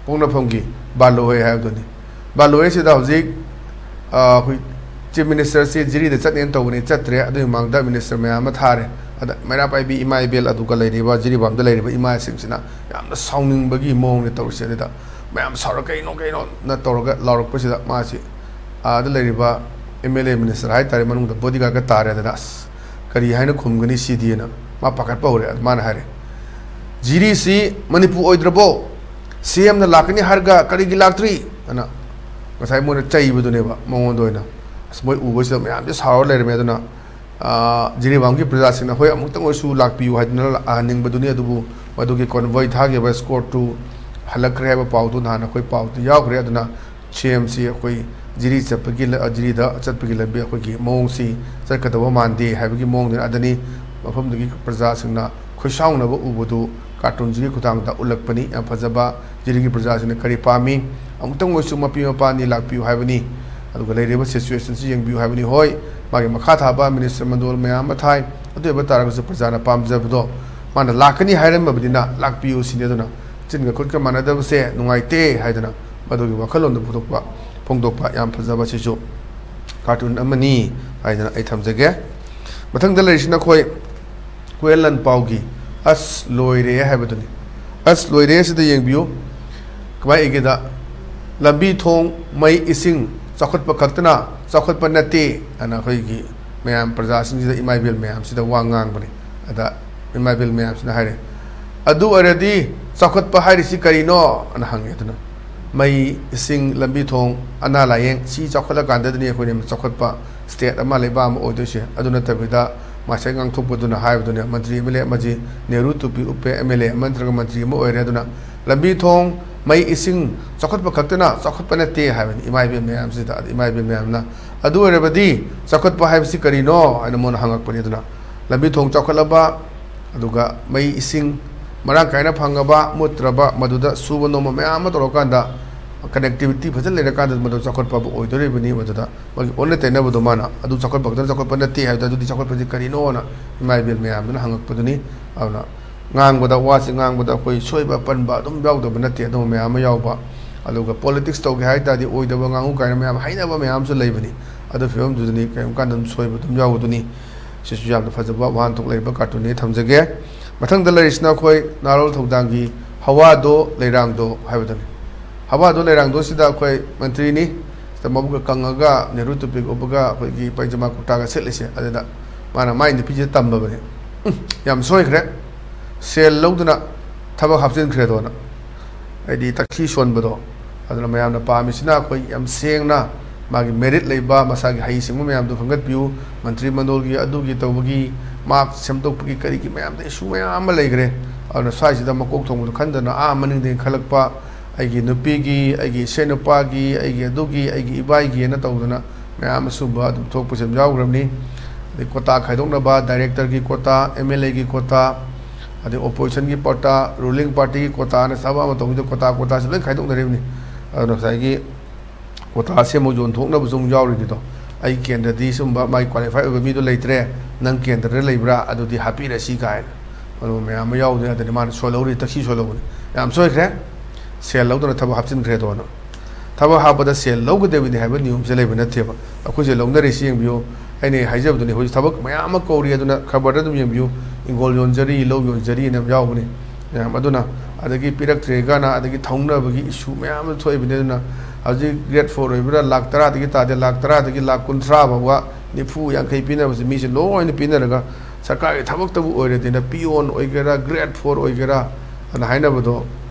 ꯄꯣꯛꯅꯐꯝꯒꯤ ꯕꯥꯂꯣꯍꯦ ꯍꯥꯏꯕꯗꯨꯅꯤ꯫ ꯕꯥꯂꯣꯍꯦꯁꯤꯗ ꯍꯧꯖꯤꯛ, ꯑ, ꯑꯩꯈꯣꯏ ꯆꯤꯐ ꯃꯤꯅꯤꯁꯇꯔꯁꯤ ꯖꯤꯔꯤꯗ ꯆꯠꯅꯦꯅ ꯇꯧꯕꯅꯤ, ꯆꯠꯇ꯭ꯔꯦ꯫ ꯑꯗꯨꯒꯤ ꯃꯃꯥꯡꯗ ꯃꯤꯅꯤꯁꯇꯔ ꯃꯌꯥꯝ ꯑꯃ ꯊꯥꯔꯦ꯫ ꯑꯗ ꯃꯩꯔꯥ ꯄꯥꯏꯕꯤ ꯏꯃꯥ ꯏꯕꯦꯜ, ꯑꯗꯨꯒ ꯂꯩꯔꯤꯕ ꯖꯤꯔꯤꯕꯥꯝꯗ ꯂꯩꯔꯤꯕ ꯏꯃꯥꯁꯤꯡꯁꯤꯅ ꯌꯥꯝꯅ ꯁꯥꯎꯅꯤꯡꯕꯒꯤ ꯃꯑꯣꯡꯅꯦ ꯇꯧꯔꯤꯁꯦ꯫ ꯑꯗꯨꯗ ꯃꯌꯥꯝ ꯁꯥꯎꯔ "ꯀꯩꯅꯣ, ꯀꯩꯅꯣꯅ" ꯇꯧꯔꯒ ꯂꯥꯎꯔꯛꯄꯁꯤꯗ ꯃꯥꯁꯤ ꯑꯥꯗ ꯂꯩꯔꯤꯕ ꯑꯦꯝ ꯑꯦꯜ ꯑꯦ ꯃꯤꯅꯤꯁꯇꯔ ꯍꯥꯏꯇꯥꯔꯦ, ꯃꯅꯨꯡꯗ ꯕꯣꯗꯤꯒꯥꯔꯗꯀ ꯇꯥꯔꯦꯗꯅ, "ꯑꯁ, ꯀꯔꯤ ꯍꯥꯏꯅ ꯈꯨꯝꯒꯅꯤ ꯁꯤꯗꯤꯅ" ꯃꯥ ꯄꯥꯈꯠꯄ ꯍꯧꯔꯦ꯫ ꯑꯗ ꯃꯥꯅ ꯍꯥꯏꯔꯦ, "ꯖꯤꯔꯤꯁꯤ ꯃꯅꯤꯄꯨꯔ ꯑꯣꯏꯗ꯭ꯔꯕꯣ? ꯁꯤ ꯑꯦꯝꯅ ꯂꯥꯛꯀꯅꯤ ꯍꯥꯏꯔꯒ ꯀꯔꯤꯒꯤ ꯂꯥꯛꯇ꯭ꯔꯤ?" ꯑꯅ ꯉꯁꯥꯏ ꯃꯣꯏꯅ ꯆꯩꯕꯗꯨꯅꯦꯕ ꯃꯉꯣꯟꯗ ꯑꯣꯏꯅ꯫ ꯑꯁ, ꯃꯣꯏ ꯎꯕꯁꯤꯗ ꯃꯌꯥꯝꯁꯦ ꯁꯥꯎꯔ ꯂꯩꯔꯝꯃꯦ꯫ ꯑꯗꯨꯅ, ꯑ, ꯖꯤꯔꯤꯕꯥꯝꯒꯤ ꯄ꯭ꯔꯖꯥꯁꯤꯡꯅ "ꯍꯣꯏ, ꯑꯃꯨꯛꯇꯪ ꯑꯣꯏꯔꯁꯨ ꯂꯥꯛꯄꯤꯌꯨ" ꯍꯥꯏꯗꯨꯅ ꯂꯥꯛꯍꯟꯅꯤꯡꯕꯗꯨꯅꯤ꯫ ꯑꯗꯨꯕꯨ ꯃꯗꯨꯒꯤ ꯀꯣꯟꯚꯣꯏ ꯊꯥꯈꯤꯕ ꯏꯁꯀꯣꯔꯠꯇꯨ ꯍꯜꯂꯛꯈ꯭ꯔꯦ ꯍꯥꯏꯕ ꯄꯥꯎꯗꯨ ꯅꯍꯥꯟ ꯑꯩꯈꯣꯏ ꯄꯥꯎꯗ ꯌꯥꯎꯈ꯭ꯔꯦ꯫ ꯑꯗꯨꯅ ꯁꯤ ꯑꯦꯝꯁꯤ ꯑꯩꯈꯣꯏ ꯖꯤꯔꯤ ꯆꯠꯄꯒꯤ ꯂ-, ꯖꯤꯔꯤꯗ ꯆꯠꯄꯒꯤ ꯂꯝꯕꯤ ꯑꯩꯈꯣꯏꯒꯤ ꯃꯑꯣꯡꯁꯤ ꯆꯠꯀꯗꯕ ꯃꯥꯟꯗꯦ ꯍꯥꯏꯕꯒꯤ ꯃꯑꯣꯡꯗꯨꯅ ꯑꯗꯅꯤ ꯃꯐꯝꯗꯨꯒꯤ ꯄ꯭ꯔꯖꯥꯁꯤꯡꯅ ꯈꯣꯏꯁꯥꯎꯅꯕ ꯎꯕꯗꯨ ꯀꯥꯔꯇꯨꯟꯁꯤꯒꯤ ꯈꯨꯠꯊꯥꯡꯗ ꯎꯠꯂꯛꯄꯅꯤ꯫ ꯌꯥꯝ ꯐꯖꯕ꯫ ꯖꯤꯔꯤꯒꯤ ꯄ꯭ꯔꯖꯥꯁꯤꯡꯅ ꯀꯔꯤ ꯄꯥꯝꯃꯤ? ꯑꯃꯨꯛꯇꯪ ꯑꯣꯏꯁꯨ ꯃꯄꯤ ꯃꯄꯥꯅꯤ ꯂꯥꯛꯄꯤꯌꯨ ꯍꯥꯏꯕꯅꯤ꯫ ꯑꯗꯨꯒ ꯂꯩꯔꯤꯕ ꯁꯤꯆꯨꯋꯦꯁꯟꯁꯤ ꯌꯦꯡꯕꯤꯌꯨ ꯍꯥꯏꯕꯅꯤ꯫ ꯍꯣꯏ, ꯃꯥꯒꯤ ꯃꯈꯥ ꯊꯥꯕ ꯃꯤꯅꯤꯁꯇꯔ ꯃꯟꯗꯣꯜ ꯃꯌꯥꯝ ꯑꯃ ꯊꯥꯏ, ꯑꯗꯨ ꯑꯣꯏꯕ ꯇꯥꯔꯒꯁꯨ ꯄ꯭ꯔꯖꯥꯅ ꯄꯥꯝꯖꯕꯗꯣ ꯃꯥꯅ ꯂꯥꯛꯀꯅꯤ ꯍꯥꯏꯔꯝꯃꯕꯅꯤꯅ ꯂꯥꯛꯄꯤꯌꯨ ꯁꯤꯅꯤ꯫ ꯑꯗꯨꯅ ꯆꯤꯟꯒ ꯈꯨꯠꯀ ꯃꯥꯟꯅꯗꯕꯁꯦ ꯅꯨꯡꯉꯥꯏꯇꯦ ꯍꯥꯏꯗꯅ ꯃꯗꯨꯒꯤ ꯋꯥꯈꯜꯂꯣꯟꯗꯨ ꯄꯨꯊꯣꯛꯄ, ꯐꯣꯡꯗꯣꯛꯄ ꯌꯥꯝ ꯐꯖꯕ, ꯁꯤꯁꯨ ꯀꯥꯔꯇꯨꯟ ꯑꯃꯅꯤ ꯍꯥꯏꯗꯅ ꯑꯩ ꯊꯝꯖꯒꯦ꯫ ꯃꯊꯪꯗ ꯂꯩꯔꯤꯁꯤꯅ ꯑꯩꯈꯣꯏ ꯀꯣꯌꯦꯜ ꯂꯟꯄꯥꯎꯒꯤ ꯑꯁ ꯂꯣꯏꯔꯦ ꯍꯥꯏꯕꯗꯨꯅꯤ꯫ ꯑꯁ ꯂꯣꯏꯔꯦ ꯁꯤꯗ ꯌꯦꯡꯕꯤꯌꯨ꯫ ꯀꯃꯥꯏ ꯏꯒꯦꯗ, "ꯂꯝꯕꯤ ꯊꯣꯡ, ꯃꯩ ꯏꯁꯤꯡ ꯆꯥꯎꯈꯠꯄ ꯈꯛꯇꯅ ꯆꯥꯎꯈꯠꯄ ꯅꯠꯇꯦ" ꯑꯅ ꯑꯩꯈꯣꯏꯒꯤ ꯃꯌꯥꯝ ꯄ꯭ꯔꯖꯥꯁꯤꯡꯁꯤꯗ, ꯏꯃꯥ ꯏꯕꯦꯜ ꯃꯌꯥꯝꯁꯤꯗ ꯋꯥ ꯉꯥꯡꯕꯅꯤ꯫ ꯑꯗ ꯏꯃꯥ ꯏꯕꯦꯜ ꯃꯌꯥꯝꯁꯤꯅ ꯍꯥꯏꯔꯦ, "ꯑꯗꯨ ꯑꯣꯏꯔꯗꯤ ꯆꯥꯎꯈꯠꯄ ꯍꯥꯏꯔꯤꯁꯤ ꯀꯔꯤꯅꯣ?" ꯑꯅ ꯍꯪꯉꯦ꯫ ꯑꯗꯨꯅ ꯃꯩ, ꯏꯁꯤꯡ, ꯂꯝꯕꯤ ꯊꯣꯡ, ꯑꯅꯥ ꯂꯥꯌꯦꯡ, ꯁꯤ ꯆꯥꯎꯈꯠꯂꯀꯥꯟꯗꯗꯅꯤ ꯑꯩꯈꯣꯏꯅ ꯆꯥꯎꯈꯠꯄ state ꯑꯃ, ꯂꯩꯕꯥꯛ ꯑꯃ ꯑꯣꯏꯗꯣꯏꯁꯦ꯫ ꯑꯗꯨ ꯅꯠꯇꯕꯤꯗ ꯉꯁꯥꯏ ꯉꯥꯡꯊꯣꯛꯄꯗꯨꯅ ꯍꯥꯏꯕꯗꯨꯅ, ꯃꯟꯇ꯭ꯔꯤ, MLA ꯑꯃꯁꯤ ꯅꯦꯍꯔꯨ ꯇꯨꯄꯤ ꯎꯞꯄꯦ, MLA ꯑꯃ ꯅꯠꯇ꯭ꯔꯒ ꯃꯟꯇ꯭ꯔꯤ ꯑꯃ ꯑꯣꯏꯔꯦ꯫ ꯑꯗꯨꯅ ꯂꯝꯕꯤ ꯊꯣꯡ, ꯃꯩ, ꯏꯁꯤꯡ ꯆꯥꯎꯈꯠꯄ ꯈꯛꯇꯅ ꯆꯥꯎꯈꯠꯄ ꯅꯠꯇꯦ ꯍꯥꯏꯕꯅꯤ ꯏꯃꯥ ꯏꯕꯦꯜ ꯃꯌꯥꯝꯁꯤꯗ꯫ ꯑꯗ ꯏꯃꯥ ꯏꯕꯦꯜ ꯃꯌꯥꯝꯅ, "ꯑꯗꯨ ꯑꯣꯏꯔꯕꯗꯤ ꯆꯥꯎꯈꯠꯄ ꯍꯥꯏꯕꯁꯤ ꯀꯔꯤꯅꯣ?" ꯍꯥꯏꯅ ꯃꯣꯏꯅ ꯍꯪꯉꯛꯄꯅꯤ꯫ ꯑꯗꯨꯅ ꯂꯝꯕꯤ ꯊꯣꯡ ꯆꯥꯎꯈꯠꯂꯕ, ꯑꯗꯨꯒ ꯃꯩ ꯏꯁꯤꯡ ꯃꯔꯥꯡ ꯀꯥꯏꯅ ꯐꯪꯉꯕ, ꯃꯨꯠꯇ꯭ꯔꯕ, ꯃꯗꯨꯗ ꯁꯨꯕ ꯅꯣꯝꯕ ꯃꯌꯥꯝ ꯑꯃ ꯇꯧꯔꯀꯥꯟꯗ, connectivity ꯐꯖꯅ ꯂꯩꯔꯀꯥꯟꯗ ꯃꯗꯨ ꯆꯥꯎꯈꯠꯄ ꯑꯃ ꯑꯣꯏꯗꯣꯔꯤꯕꯅꯤ꯫ ꯃꯗꯨꯗ ꯃꯥꯒꯤ ꯑꯣꯟꯅ ꯇꯩꯅꯕꯗꯣ ꯃꯥꯅ, "ꯑꯗꯨ ꯆꯥꯎꯈꯠꯄ ꯈꯛꯇꯅ ꯆꯥꯎꯈꯠꯄ ꯅꯠꯇꯦ" ꯍꯥꯏꯕꯗ, "ꯑꯗꯨꯗꯤ ꯆꯥꯎꯈꯠꯄꯁꯤ ꯀꯔꯤꯅꯣꯅ?" ꯏꯃꯥ ꯏꯕꯦꯜ ꯃꯌꯥꯝꯗꯨꯅ ꯍꯪꯉꯛꯄꯗꯨꯅꯤ꯫ ꯑꯗꯨꯅ ꯉꯥꯡꯕꯗ, ꯋꯥꯁꯤ ꯉꯥꯡꯕꯗ ꯑꯩꯈꯣꯏ ꯁꯣꯏꯕ ꯄꯟꯕ ꯑꯗꯨꯝ ꯌꯥꯎꯗꯕ ꯅꯠꯇꯦ, ꯑꯗꯨꯝꯕ ꯃꯌꯥꯝ ꯑꯃ ꯌꯥꯎꯕ꯫ ꯑꯗꯨꯒ politics ꯇꯧꯒꯦ ꯍꯥꯏ ꯇꯥꯔꯗꯤ ꯑꯣꯏꯗꯕ ꯉꯥꯡꯉꯨ ꯀꯥꯏꯅ ꯃꯌꯥꯝ ꯍꯥꯏꯅꯕ ꯃꯌꯥꯝꯁꯨ ꯂꯩꯕꯅꯤ꯫ ꯑꯗꯨ ꯐꯤꯕꯝꯗꯨꯗꯅꯤ ꯀꯔꯤꯒꯨꯝꯕ ꯀꯥꯟꯗ ꯑꯗꯨꯝ ꯁꯣꯏꯕ ꯑꯗꯨꯝ ꯌꯥꯎꯒꯗꯣꯏꯅꯤ꯫ ꯁꯤꯁꯨ ꯌꯥꯝꯅ ꯐꯖꯕ ꯋꯥꯍꯟꯊꯣꯛ ꯂꯩꯔꯤꯕ cartoonꯅꯤ, ꯊꯝꯖꯒꯦ꯫ ꯃꯊꯪꯗ ꯂꯩꯔꯤꯁꯤꯅ ꯑꯩꯈꯣꯏ ꯅꯍꯥꯔꯣꯜ ꯊꯧꯗꯥꯡꯒꯤ "ꯍꯋꯥꯗꯣ ꯂꯩꯔꯥꯡꯗꯣ" ꯍꯥꯏꯕꯗꯨꯅꯤ꯫ "ꯍꯋꯥꯗꯣ ꯂꯩꯔꯥꯡꯗꯣ" ꯁꯤꯗ ꯑꯩꯈꯣꯏ ꯃꯟꯇ꯭ꯔꯤꯅꯤ, ꯁꯤꯗ ꯃꯕꯨꯛꯀ ꯀꯪꯉꯒ ꯅꯦꯍꯔꯨ ꯇꯨꯄꯤꯒ ꯎꯞꯄꯒ ꯑꯩꯈꯣꯏꯒꯤ ꯄꯥꯏꯖꯃꯥ ꯀꯨꯔꯇꯥꯒ ꯁꯦꯠꯂꯤꯁꯦ꯫ ꯑꯗꯨꯗ ꯃꯥꯅ ꯃꯥꯏ ꯅꯨꯄꯤꯁꯤꯗ ꯇꯝꯕꯕꯅꯦ, "ꯎꯝ, ꯌꯥꯝ ꯁꯣꯏꯈ꯭ꯔꯦ, ꯁꯦꯜ ꯂꯧꯗꯨꯅ ꯊꯕꯛ ꯍꯥꯞꯆꯤꯟꯈ꯭ꯔꯦꯗꯣꯅ", ꯍꯥꯏꯗꯤ ꯇꯛꯈꯤ ꯁꯣꯟꯕꯗꯣ꯫ ꯑꯗꯨꯅ ꯃꯌꯥꯝꯅ ꯄꯥꯝꯃꯤꯁꯤꯅ ꯑꯩꯈꯣꯏ ꯌꯥꯝ ꯁꯦꯡꯅ ꯃꯥꯒꯤ merit ꯂꯩꯕ, ꯃꯁꯥꯒꯤ ꯍꯩ ꯁꯤꯡꯕ ꯃꯌꯥꯝꯗꯨ ꯈꯟꯒꯠꯄꯤꯌꯨ꯫ ꯃꯟꯇ꯭ꯔꯤ ꯃꯟꯗꯣꯜꯒꯤ ꯑꯗꯨꯒꯤ ꯇꯧꯕꯒꯤ, mark ꯁꯦꯝꯗꯣꯛꯄꯒꯤ, ꯀꯔꯤꯒꯤ ꯃꯌꯥꯝꯗ issue ꯃꯌꯥꯝ ꯑꯃ ꯂꯩꯈ꯭ꯔꯦ꯫ ꯑꯗꯨꯅ ꯁ꯭ꯋꯥꯏꯁꯤꯗ ꯃꯀꯣꯛ ꯊꯣꯡꯕꯗꯣ ꯈꯟꯗꯅ ꯑꯥ ꯃꯅꯤꯡꯗꯒꯤ ꯏꯟꯈꯠꯂꯛꯄ ꯑꯩꯒꯤ ꯅꯨꯄꯤꯒꯤ, ꯑꯩꯒꯤ ꯏꯁꯩ ꯅꯨꯄꯥꯒꯤ, ꯑꯩꯒꯤ ꯑꯗꯨꯒꯤ, ꯑꯩꯒꯤ ꯏꯕꯥꯏꯒꯤꯅ ꯇꯧꯗꯅ ꯃꯌꯥꯝ ꯑꯁꯨꯝꯕ ꯑꯗꯨꯝ ꯊꯣꯛꯄꯁꯦ ꯑꯗꯨꯝ ꯌꯥꯎꯈ꯭ꯔꯕꯅꯤ꯫ ꯑꯗꯩ quota ꯈꯥꯏꯗꯣꯛꯅꯕ, directorꯒꯤ quota, MLAꯒꯤ quota, ꯑꯗꯩ oppositionꯒꯤ quota, ruling partyꯒꯤ quotaꯅ ꯁꯕꯥ ꯑꯃ ꯇꯧꯕꯗ quota, quotaꯁꯦ ꯂꯣꯏ ꯈꯥꯏꯗꯣꯛꯅꯔꯤꯕꯅꯤ꯫ ꯑꯗꯨꯅ ꯉꯁꯥꯏꯒꯤ quotaꯁꯦ ꯑꯃꯨꯛ ꯌꯣꯟꯊꯣꯛꯅꯕꯁꯨ ꯑꯃꯨꯛ ꯌꯥꯎꯔꯤꯅꯤꯗꯣ꯫ "ꯑꯩ ꯀꯦꯟꯗ꯭ꯔꯗꯤ ꯁꯨꯝꯕ ꯃꯥꯒꯤ qualify ꯑꯣꯏꯕ ꯃꯤꯗꯣ ꯂꯩꯇ꯭ꯔꯦ, ꯅꯪ ꯀꯦꯟꯗ꯭ꯔꯗ ꯂꯩꯕ꯭ꯔꯥ? ꯑꯗꯨꯗꯤ ꯍꯥꯞꯄꯤꯔꯁꯤ" ꯀꯥꯏꯅ꯫ ꯑꯗꯨ ꯃꯌꯥꯝ ꯑꯃ ꯌꯥꯎꯗꯅ, ꯑꯗꯨꯅꯤ ꯃꯥꯅ ꯁꯣꯜꯍꯧꯔꯤ, ꯇꯛꯁꯤ ꯁꯣꯜꯍꯧꯕꯅꯤ꯫ ꯌꯥꯝ ꯁꯣꯏꯈ꯭ꯔꯦ꯫ ꯁꯦꯜ ꯂꯧꯗꯅ ꯊꯕꯛ ꯍꯥꯞꯆꯤꯟꯈ꯭ꯔꯦꯗꯣꯅ꯫ ꯊꯕꯛ ꯍꯥꯞꯄꯗ ꯁꯦꯜ ꯂꯧꯒꯗꯕꯅꯤ ꯍꯥꯏꯕ ꯅꯤꯌꯣꯝꯁꯦ ꯂꯩꯕ ꯅꯠꯇꯦꯕ꯫ ꯑꯩꯈꯣꯏꯁꯦ ꯂꯧꯅꯔꯤꯁꯤ ꯌꯦꯡꯕꯤꯌꯨ꯫ ꯑꯩꯅ ꯍꯥꯏꯖꯕꯗꯨꯅꯤ, ꯍꯧꯖꯤꯛ ꯊꯕꯛ ꯃꯌꯥꯝ ꯑꯃ ꯀꯧꯔꯤ, ꯑꯗꯨꯅ ꯈꯕꯔꯗ ꯑꯗꯨꯝ ꯌꯦꯡꯕꯤꯌꯨ꯫ ꯏꯪꯈꯣꯜ ꯌꯣꯟꯖꯔꯤ, ꯂꯧ ꯌꯣꯟꯖꯔꯤꯅ ꯌꯥꯎꯕꯅꯤ ꯃꯌꯥꯝ꯫ ꯑꯗꯨꯅ ꯑꯗꯒꯤ ꯄꯤꯔꯛꯇ꯭ꯔꯦꯒꯅ ꯑꯗꯒꯤ ꯊꯧꯅꯕꯒꯤ ꯏꯁꯨ ꯃꯌꯥꯝ ꯑꯃ ꯊꯣꯛꯏꯕꯅꯤ꯫ ꯑꯗꯨꯅ ꯍꯧꯖꯤꯛ ꯒ꯭ꯔꯦꯗ ꯐꯣꯔ ꯑꯣꯏꯕ꯭ꯔꯥ, ꯂꯥꯛ ꯇꯔꯥꯗꯒꯤ ꯇꯥꯗꯦ, ꯂꯥꯛ ꯇꯔꯥꯗꯒꯤ ꯂꯥꯛ ꯀꯨꯟꯊ꯭ꯔꯥ ꯐꯥꯎꯕ, ꯅꯤꯐꯨ, ꯌꯥꯡꯈꯩ ꯄꯤꯅꯕꯁꯦ ꯃꯤꯁꯦ ꯂꯣꯏꯅ ꯄꯤꯅꯔꯒ, ꯁꯔꯀꯥꯔꯒꯤ ꯊꯕꯛꯇꯕꯨ ꯑꯣꯏꯔꯗꯤꯅ, ꯄꯤꯌꯣꯟ ꯑꯣꯏꯒꯦꯔꯥ, ꯒ꯭ꯔꯦꯗ ꯐꯣꯔ ꯑꯣꯏꯒꯦꯔꯥ, ꯑꯗꯨꯅ ꯍꯥꯏꯅꯕꯗꯣ,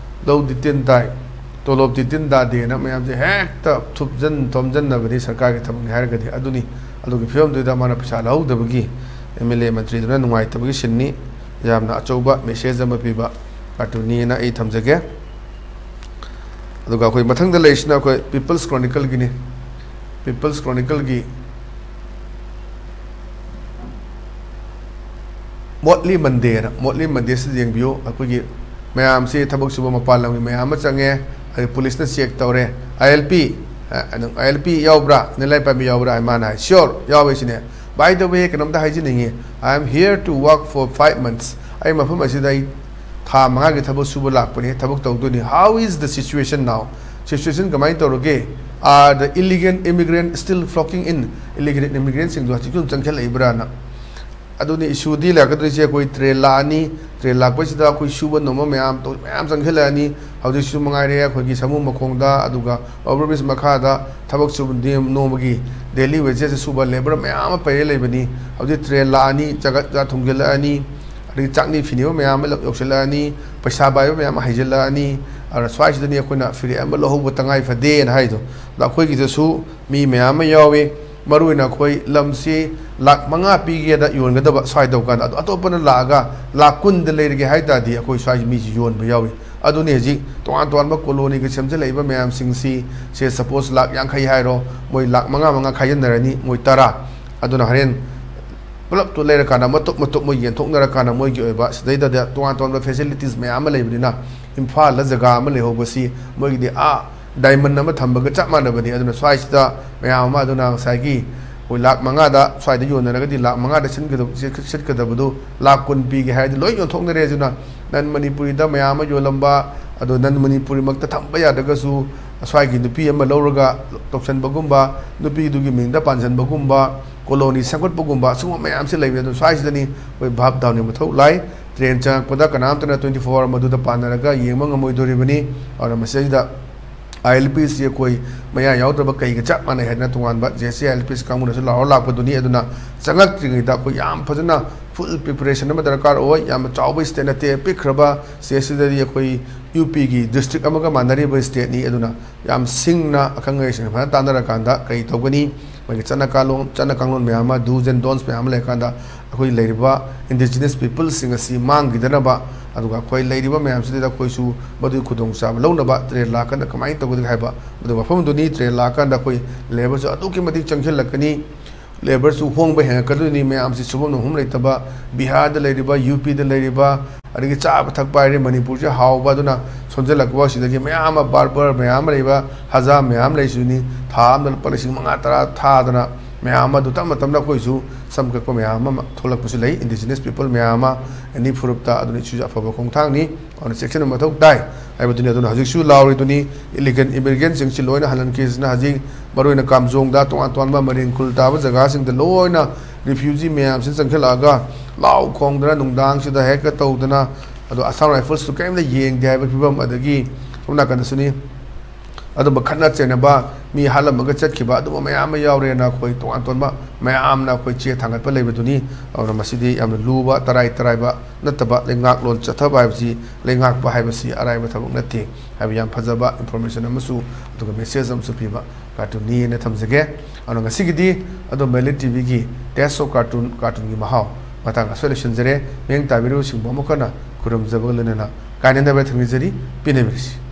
ꯂꯧꯗꯤ ꯇꯤꯟ ꯇꯥꯏ, ꯇꯣꯂꯣꯞꯇꯤ ꯇꯤꯟ ꯇꯥꯗꯦꯅ ꯃꯌꯥꯝꯁꯦ ꯍꯦꯛꯇ ꯊꯨꯞꯆꯟ ꯊꯣꯝꯖꯟꯅꯕꯅꯤ ꯁꯔꯀꯥꯔꯒꯤ ꯊꯕꯛꯅꯤ ꯍꯥꯏꯔꯒꯗꯤ꯫ ꯑꯗꯨꯅꯤ, ꯑꯗꯨꯒꯤ ꯐꯤꯕꯝꯗꯨꯗ ꯃꯥꯅ ꯄꯩꯁꯥ ꯂꯧꯍꯧꯗꯕꯒꯤ ꯑꯦꯝ ꯑꯦꯜ ꯑꯦ ꯃꯟꯇ꯭ꯔꯤꯗꯨꯅ ꯅꯨꯡꯉꯥꯏꯇꯕꯒꯤ ꯁꯤꯟꯅꯤ꯫ ꯌꯥꯝꯅ ꯑꯆꯧꯕ ꯃꯦꯁꯦꯖ ꯑꯃ ꯄꯤꯕ ꯀꯥꯔꯇꯨꯟꯅꯤꯅ ꯑꯩ ꯊꯝꯖꯒꯦ꯫ ꯑꯗꯨꯒ ꯑꯩꯈꯣꯏ ꯃꯊꯪꯗ ꯂꯩꯔꯤꯁꯤꯅ ꯑꯩꯈꯣꯏ ꯄꯤꯄꯜꯁ ꯀ꯭ꯔꯣꯅꯤꯀꯜꯒꯤꯅꯤ꯫ ꯄꯤꯄꯜꯁ ꯀ꯭ꯔꯣꯅꯤꯀꯜꯒꯤ ꯃꯣꯠꯂꯤ ꯃꯟꯗꯦꯅ, ꯃꯣꯠꯂꯤ ꯃꯟꯗꯦꯁꯤꯗ ꯌꯦꯡꯕꯤꯌꯨ꯫ ꯑꯩꯈꯣꯏꯒꯤ ꯃꯌꯥꯝꯁꯤ ꯊꯕꯛ ꯁꯨꯕ ꯃꯄꯥꯟ ꯂꯝꯒꯤ ꯃꯌꯥꯝ ꯑꯃ ꯆꯪꯉꯦ꯫ ꯑꯗꯩ ꯄꯨꯂꯤꯁꯅ ꯆꯦꯛ ꯇꯧꯔꯦ꯫ "ꯑꯥꯏ ꯑꯦꯜ ꯄꯤ, ꯑ, ꯑꯥꯏ ꯑꯦꯜ ꯄꯤ ꯌꯥꯎꯕ꯭ꯔꯥ? ꯏꯟꯅꯔ ꯂꯥꯏꯟ ꯄꯥꯔꯃꯤꯠ ꯌꯥꯎꯕ꯭ꯔꯥ?" ꯍꯥꯏ ꯃꯥꯅ ꯍꯥꯏ, "ꯁꯤꯌꯣꯔ, ꯌꯥꯎꯋꯦ" ꯁꯤꯅꯦ꯫ "By the way, ꯀꯩꯅꯣꯝꯇ ꯍꯥꯏꯖꯅꯤꯡꯉꯤ, I am here to work for five months꯫ ꯑꯩ ꯃꯐꯝ ꯑꯁꯤꯗ ꯑꯩ ꯊꯥ ꯃꯉꯥꯒꯤ ꯊꯕꯛ ꯁꯨꯕ ꯂꯥꯛꯄꯅꯤ, ꯊꯕꯛ ꯇꯧꯗꯣꯏꯅꯤ꯫ How is the situation now? Situation ꯀꯃꯥꯏꯅ ꯇꯧꯔꯒꯦ? Are the illegal immigrant still flocking in? Illegal immigrantꯁꯤꯡꯗꯣ ꯍꯧꯖꯤꯛꯁꯨ ꯑꯗꯨꯝ ꯆꯪꯁꯤꯜꯂꯛꯏꯕ꯭ꯔꯥꯅ?" ꯑꯗꯨꯅꯤ ꯏꯁꯨꯗꯤ ꯂꯥꯛꯀꯗꯣꯏꯁꯦ꯫ ꯑꯩꯈꯣꯏ ꯇ꯭ꯔꯦꯟ ꯂꯥꯛꯑꯅꯤ, ꯇ꯭ꯔꯦꯟ ꯂꯥꯛꯄꯁꯤꯗ ꯑꯩꯈꯣꯏ ꯁꯨꯕ ꯅꯣꯝꯕ ꯃꯌꯥꯝ ꯇꯧ-, ꯃꯌꯥꯝ ꯆꯪꯁꯤꯜꯂꯛꯑꯅꯤ꯫ ꯍꯧꯖꯤꯛꯁꯨ ꯃꯉꯥꯏꯔꯦ, ꯑꯩꯈꯣꯏꯒꯤ ꯁꯃꯨ ꯃꯈꯣꯡꯗ, ꯑꯗꯨꯒ ꯑꯣꯚꯔ ꯕ꯭ꯔꯤꯖ ꯃꯈꯥꯗ ꯊꯕꯛ ꯁꯨꯕ ꯅꯦꯝ-, ꯅꯣꯡꯃꯒꯤ ꯗꯦꯂꯤ ꯋꯦꯖꯦꯁꯇ ꯁꯨꯕ ꯂꯦꯕꯔ ꯃꯌꯥꯝ ꯑꯃ ꯄꯩꯔ ꯂꯩꯕꯅꯤ꯫ ꯍꯧꯖꯤꯛ ꯇ꯭ꯔꯦꯟ ꯂꯥꯛꯑꯅꯤ, ꯖꯒꯥ ꯖꯒꯥ ꯊꯨꯡꯖꯤꯜꯂꯛꯑꯅꯤ, ꯑꯗꯒꯤ ꯆꯥꯛꯅꯤ ꯐꯤꯅꯤꯕ ꯃꯌꯥꯝ ꯑꯃ ꯌꯧꯁꯤꯜꯂꯛꯑꯅꯤ, ꯄꯩꯁꯥ ꯄꯥꯏꯕ ꯃꯌꯥꯝ ꯑꯃ ꯍꯩꯖꯤꯜꯂꯛꯑꯅꯤ꯫ ꯑꯗꯨꯅ ꯁ꯭ꯋꯥꯏꯁꯤꯗꯅꯤ ꯑꯩꯈꯣꯏꯅ ꯐꯤꯔꯦꯞ ꯑꯃ ꯂꯧꯍꯧꯕ ꯇꯉꯥꯏ ꯐꯗꯦꯅ ꯍꯥꯏꯗꯣ꯫ ꯑꯗꯣ ꯑꯩꯈꯣꯏꯒꯤꯗꯁꯨ ꯃꯤ ꯃꯌꯥꯝ ꯑꯃ ꯌꯥꯎꯏ꯫ ꯃꯔꯨꯑꯣꯏꯅ ꯑꯩꯈꯣꯏ ꯂꯝꯁꯤ ꯂꯥꯛ ꯃꯉꯥ ꯄꯤꯒꯦꯗ ꯌꯣꯟꯒꯗꯕ ꯁ꯭ꯋꯥꯏ ꯇꯧ ꯀꯥꯟꯗ, ꯑꯗꯣ ꯑꯇꯣꯞꯄꯅ ꯂꯥꯛꯑꯒ ꯂꯥꯛ ꯀꯨꯟꯗ ꯂꯩꯔꯒꯦ ꯍꯥꯏ ꯇꯥꯔꯗꯤ ꯑꯩꯈꯣꯏ ꯁ꯭ꯋꯥꯏꯒꯤ ꯃꯤꯁꯤ ꯌꯣꯟꯕ ꯌꯥꯎꯏ꯫ ꯑꯗꯨꯅꯤ ꯍꯧꯖꯤꯛ ꯇꯣꯉꯥꯟ ꯇꯣꯉꯥꯟꯕ ꯀꯣꯂꯣꯅꯤꯒ ꯁꯦꯝꯖꯤꯜꯂꯛꯏꯕ ꯃꯌꯥꯝꯁꯤꯡꯁꯤ, ꯁꯦ ꯁꯄꯣꯁ ꯂꯥꯛ ꯌꯥꯡꯈꯩ ꯍꯥꯏꯔꯣ, ꯃꯣꯏ ꯂꯥꯛ ꯃꯉꯥ ꯃꯉꯥ ꯈꯥꯏꯖꯤꯟꯅꯔꯅꯤ, ꯃꯣꯏ ꯇꯔꯥ꯫ ꯑꯗꯨꯅ ꯍꯣꯔꯦꯟ ꯄꯨꯂꯞꯇꯨ ꯂꯩꯔꯀꯥꯟꯗ ꯃꯇꯨꯞ ꯃꯇꯨꯞ ꯃꯣꯏ ꯌꯦꯟꯊꯣꯛꯅꯔꯀꯥꯟꯗ ꯃꯣꯏꯒꯤ ꯑꯣꯏꯕ ꯁꯤꯗꯩꯗꯗꯤ ꯇꯣꯉꯥꯟ ꯇꯣꯉꯥꯟꯕ ꯐꯦꯁꯤꯂꯤꯇꯤꯁ ꯃꯌꯥꯝ ꯑꯃ ꯂꯩꯕꯅꯤꯅ, ꯏꯝꯐꯥꯜꯗ ꯖꯒꯥ ꯑꯃ ꯂꯩꯍꯧꯕꯁꯤ ꯃꯣꯏꯒꯤꯗꯤ ꯑꯥ ꯗꯥꯏꯃꯟ ꯑꯃ ꯊꯝꯕꯒ ꯆꯞ ꯃꯥꯟꯅꯕꯅꯤ꯫ ꯑꯗꯨꯅ ꯁ꯭ꯋꯥꯏꯁꯤꯗ ꯃꯌꯥꯝ ꯑꯃ, ꯑꯗꯨꯅ ꯉꯁꯥꯏꯒꯤ ꯑꯩꯈꯣꯏ ꯂꯥꯛ ꯃꯉꯥꯗ ꯁ꯭ꯋꯥꯏꯗ ꯌꯣꯟꯅꯔꯒꯗꯤ ꯂꯥꯛ ꯃꯉꯥꯗ ꯁꯤꯠꯀꯗꯕ, ꯁꯤꯠꯀꯗꯕꯗꯨ ꯂꯥꯛ ꯀꯨꯟ ꯄꯤꯒꯦ ꯍꯥꯏꯔꯗꯤ ꯂꯣꯏ ꯌꯣꯟꯊꯣꯛꯅꯔꯦ꯫ ꯑꯗꯨꯅ ꯅꯟ ꯃꯅꯤꯄꯨꯔꯤꯗ ꯃꯌꯥꯝ ꯑꯃ ꯌꯣꯜꯂꯝꯕ, ꯑꯗꯣ ꯅꯟ ꯃꯅꯤꯄꯨꯔꯤꯃꯛꯇ ꯊꯝꯕ ꯌꯥꯗ꯭ꯔꯒꯁꯨ ꯁ꯭ꯋꯥꯏꯒꯤ ꯅꯨꯄꯤ ꯑꯃ ꯂꯧꯔꯒ ꯇꯧꯁꯟꯕꯒꯨꯝꯕ, ꯅꯨꯄꯤꯗꯨꯒꯤ ꯃꯤꯡꯗ ꯄꯥꯟꯁꯤꯟꯕꯒꯨꯝꯕ, ꯀꯣꯂꯣꯅꯤ ꯁꯦꯝꯒꯠꯄꯒꯨꯝꯕ ꯁꯤꯒꯨꯝꯕ ꯃꯌꯥꯝꯁꯤ ꯂꯩꯕꯅꯤ꯫ ꯑꯗꯨ ꯁ꯭ꯋꯥꯏꯁꯤꯗꯅꯤ ꯑꯩꯈꯣꯏ ꯚꯥꯞ ꯇꯥꯍꯟꯅꯤꯡꯕ ꯃꯊꯧ ꯂꯥꯛꯏ꯫ ꯇ꯭ꯔꯦꯟ ꯆꯪꯉꯛꯄꯗ ꯀꯅꯥꯝꯇꯅ twenty four hour ꯃꯗꯨꯗ ꯄꯥꯟꯅꯔꯒ ꯌꯦꯡꯕ ꯉꯝꯃꯣꯏꯗꯣꯔꯤꯕꯅꯤ꯫ ꯑꯗꯨꯅ ꯃꯁꯤꯗꯩꯗ ILPꯁꯤ ꯑꯩꯈꯣꯏ ꯃꯌꯥ ꯌꯥꯎꯗ꯭ꯔꯕ ꯀꯩꯒ ꯆꯞ ꯃꯥꯟꯅꯩ ꯍꯥꯏꯗꯅ ꯇꯣꯉꯥꯟꯕ JSA ILPs ꯀꯥꯡꯕꯨꯅꯁꯨ ꯂꯥꯎꯔ ꯂꯥꯛꯄꯗꯨꯅꯤ꯫ ꯑꯗꯨꯅ ꯆꯪꯉꯛꯇ꯭ꯔꯤꯉꯩꯗ ꯑꯩꯈꯣꯏ ꯌꯥꯝ ꯐꯖꯅ full preparation ꯑꯃ ꯗꯔꯀꯥꯔ ꯑꯣꯏ꯫ ꯌꯥꯝꯅ ꯆꯥꯎꯕ state ꯅꯠꯇꯦ, ꯄꯤꯛꯈ꯭ꯔꯕ state ꯁꯤꯗꯗꯤ ꯑꯩꯈꯣꯏ UPꯒꯤ district ꯑꯃꯒ ꯃꯥꯟꯅꯔꯤꯕ stateꯅꯤ꯫ ꯑꯗꯨꯅ ꯌꯥꯝ ꯁꯤꯡꯅ ꯑꯈꯪ ꯑꯍꯩꯁꯤꯡ ꯐꯖꯅ ꯇꯥꯟꯅꯔꯀꯥꯟꯗ ꯀꯔꯤ ꯇꯧꯒꯅꯤ, ꯃꯣꯏꯒꯤ ꯆꯠꯅ ꯀꯥꯡꯂꯣꯟ, ꯆꯠꯅ ꯀꯥꯡꯂꯣꯟ ꯃꯌꯥꯝ ꯑꯃ, do's and don'ts ꯃꯌꯥꯝ ꯑꯃ ꯂꯩꯔꯀꯥꯟꯗ ꯑꯩꯈꯣꯏ ꯂꯩꯔꯤꯕ indigenous peopleꯁꯤꯡ ꯑꯁꯤ ꯃꯥꯡꯈꯤꯗꯅꯕ, ꯑꯗꯨꯒ ꯑꯩꯈꯣꯏ ꯂꯩꯔꯤꯕ ꯃꯌꯥꯝꯁꯤꯗ ꯑꯩꯈꯣꯏꯁꯨ ꯃꯗꯨꯒꯤ ꯈꯨꯗꯣꯡꯆꯥꯕ ꯂꯧꯅꯕ ꯇ꯭ꯔꯦꯟ ꯂꯥꯛꯀꯥꯟꯗ ꯀꯃꯥꯏꯅ ꯇꯧꯒꯗꯒꯦ ꯍꯥꯏꯕ ꯃꯗꯨ ꯃꯐꯝꯗꯨꯅꯤ꯫ ꯇ꯭ꯔꯦꯟ ꯂꯥꯛꯀꯥꯟꯗ ꯑꯩꯈꯣꯏ labourꯁꯨ ꯑꯗꯨꯛꯀꯤ ꯃꯇꯤꯛ ꯆꯪꯁꯤꯜꯂꯛꯀꯅꯤ꯫ Labourꯁꯨ ꯍꯣꯡꯕ ꯍꯦꯟꯒꯠꯀꯗꯣꯏꯅꯤ꯫ ꯃꯌꯥꯝꯁꯤ ꯁꯨꯐꯝ ꯅꯣꯝꯐꯝ ꯂꯩꯇꯕ, ꯕꯤꯍꯥꯔꯗ ꯂꯩꯔꯤꯕ, UPꯗ ꯂꯩꯔꯤꯕ, ꯑꯗꯒꯤ ꯆꯥꯕ ꯊꯛꯄ ꯍꯥꯏꯔꯦ, ꯃꯅꯤꯄꯨꯔꯁꯦ ꯍꯥꯎꯕ, ꯑꯗꯨꯅ ꯁꯣꯟꯖꯜꯂꯛꯄ ꯑꯁꯤꯗꯒꯤ ꯃꯌꯥꯝ ꯑꯃ barber ꯃꯌꯥꯝ ꯑꯃ ꯂꯩꯕ, ꯍꯖꯥ ꯃꯌꯥꯝ ꯂꯩꯁꯤꯅꯤ, ꯊꯥ ꯑꯃꯗ ꯂꯨꯄꯥ ꯂꯤꯁꯤꯡ ꯃꯉꯥ ꯇꯔꯥ ꯊꯥꯗꯅ ꯃꯌꯥꯝ ꯑꯃ ꯑꯗꯨ ꯇꯞꯅ ꯇꯞꯅ ꯑꯩꯈꯣꯏꯁꯨ ꯁꯝ ꯀꯛꯄ ꯃꯌꯥꯝ ꯑꯃ ꯊꯣꯛꯂꯛꯄꯁꯨ ꯂꯩ, indigenous people ꯃꯌꯥꯝ ꯑꯃ, any ꯐꯨꯔꯨꯞꯇ꯫ ꯑꯗꯨꯅ ꯁꯤꯁꯨ ꯑꯐꯕ ꯈꯣꯡꯊꯥꯡꯅꯤ꯫ ꯑꯗꯨꯅ ꯆꯦꯛꯁꯤꯟꯕ ꯃꯊꯧ ꯇꯥꯏ ꯍꯥꯏꯕꯗꯨꯅꯤ꯫ ꯑꯗꯨꯅ ꯍꯧꯖꯤꯛꯁꯨ ꯂꯥꯎꯔꯤꯗꯨꯅꯤ, illegal immigrantꯁꯤꯡꯁꯤ ꯂꯣꯏꯅ ꯍꯜꯍꯟꯈꯤꯁꯤꯅ ꯍꯧꯖꯤꯛ ꯃꯔꯨꯑꯣꯏꯅ ꯀꯥꯝꯖꯣꯡꯗ, ꯇꯣꯉꯥꯟ ꯇꯣꯉꯥꯟꯕ ꯃꯔꯤꯡ ꯈꯨꯜ ꯇꯥꯕ ꯖꯒꯥꯁꯤꯡꯗ ꯂꯣꯏꯅ refugee ꯃꯌꯥꯝꯁꯤ ꯆꯪꯁꯤꯜꯂꯛꯑꯒ ꯂꯥꯎ ꯈꯣꯡꯗꯅ ꯅꯨꯡꯗꯥꯡꯁꯤꯗ ꯍꯦꯛꯇ ꯇꯧꯗꯅ, ꯑꯗꯣ Assam Riflesꯇꯨ ꯀꯔꯤꯝꯇ ꯌꯦꯡꯗꯦ ꯍꯥꯏꯕ ꯐꯤꯕꯝ, ꯑꯗꯒꯤ ꯁꯣꯝ ꯅꯥꯀꯟꯗꯁꯨꯅꯤ, ꯑꯗꯨꯝꯕ ꯈꯠꯅ ꯆꯩꯅꯕ, ꯃꯤ ꯍꯥꯠꯂꯝꯃꯒ ꯆꯠꯈꯤꯕ ꯑꯗꯨꯝꯕ ꯃꯌꯥꯝ ꯑꯃ ꯌꯥꯎꯔꯦꯅ ꯑꯩꯈꯣꯏ ꯇꯣꯉꯥꯟ ꯇꯣꯉꯥꯟꯕ ꯃꯌꯥꯝꯅ ꯑꯩꯈꯣꯏ ꯆꯦ ꯊꯥꯡꯒꯠꯄ ꯂꯩꯕꯗꯨꯅꯤ꯫ ꯑꯗꯨꯅ ꯃꯁꯤꯗꯤ ꯌꯥꯝꯅ ꯂꯨꯕ, ꯇꯔꯥꯏ ꯇꯔꯥꯏꯕ ꯅꯠꯇꯕ ꯂꯩꯉꯥꯛꯂꯣꯟ ꯆꯠꯊꯕ ꯍꯥꯏꯕꯁꯤ, ꯂꯩꯉꯥꯛꯄ ꯍꯥꯏꯕꯁꯤ ꯑꯔꯥꯏꯕ ꯊꯕꯛ ꯅꯠꯇꯦ ꯍꯥꯏꯕ ꯌꯥꯝ ꯐꯖꯕ information ꯑꯃꯁꯨ, ꯑꯗꯨꯒ message ꯑꯃꯁꯨ ꯄꯤꯕ cartoonꯅꯤꯅ ꯊꯝꯖꯒꯦ꯫ ꯑꯗꯨꯅ ꯉꯁꯤꯒꯤꯗꯤ ꯑꯗꯣ Mailei TVꯒꯤ Taste of Cartoon, cartoonꯒꯤ ꯃꯍꯥꯎ ꯃꯇꯥꯡ ꯑꯁꯤꯗ ꯂꯣꯏꯁꯤꯟꯖꯔꯦ꯫ ꯃꯤꯠꯌꯦꯡ ꯇꯥꯕꯤꯔꯤꯕꯁꯤꯡꯕꯨ ꯑꯃꯨꯛ ꯍꯟꯅ ꯈꯨꯔꯨꯝꯖꯕꯒ ꯂꯣꯏꯅꯅ ꯀꯥꯏꯅꯗꯕ ꯊꯝꯖꯔꯤ, ꯄꯦꯟꯅꯕꯤꯔꯁꯤ꯫